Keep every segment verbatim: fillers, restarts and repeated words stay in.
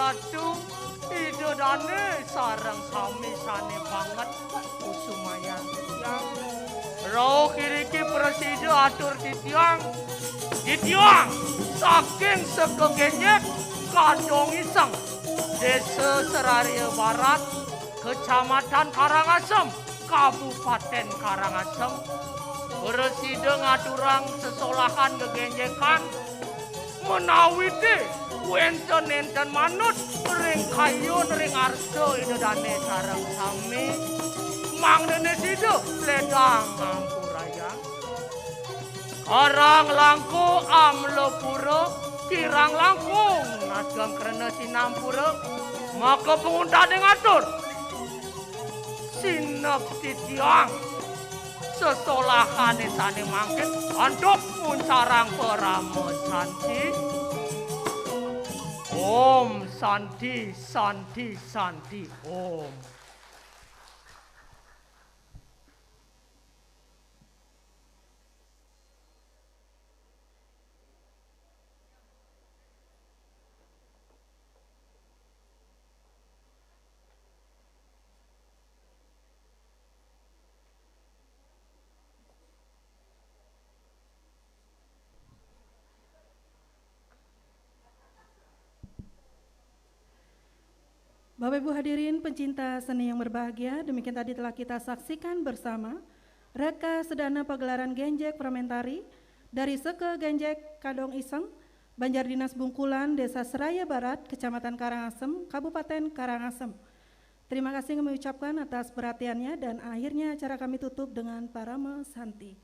Aduh, Ida Dane sareng sami sane banget kusumayang titiang. Rauh iriki prasida atur titiang. Titiang saking Seka Genjek Kadong Iseng, Desa Seraria Barat, Kecamatan Karangasem, Kabupaten Karangasem, prasida ngaturang sesolahan gegenjekan menawi te wenten-enten manut ring kayun ring arsa Ida Dane sareng sami, mangdene sida ledang ngampurayang. Karang langkung amlapura, kirang langkung nasgang krena sinampura, maka panguntaning atur. Sineb titiang sesolahane sane mangkin antuk muncarang parama santi. Om Santi, Santi, Santi, Om. Bapak Ibu hadirin pencinta seni yang berbahagia, demikian tadi telah kita saksikan bersama reka sedana pagelaran genjek fragmentari dari Seka Genjek Kadong Iseng, Banjar Dinas Bungkulan, Desa Seraya Barat, Kecamatan Karangasem, Kabupaten Karangasem. Terima kasih kami ucapkan atas perhatiannya dan akhirnya acara kami tutup dengan Parama Santi.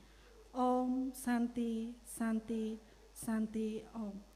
Om Santi, Santi, Santi, Om.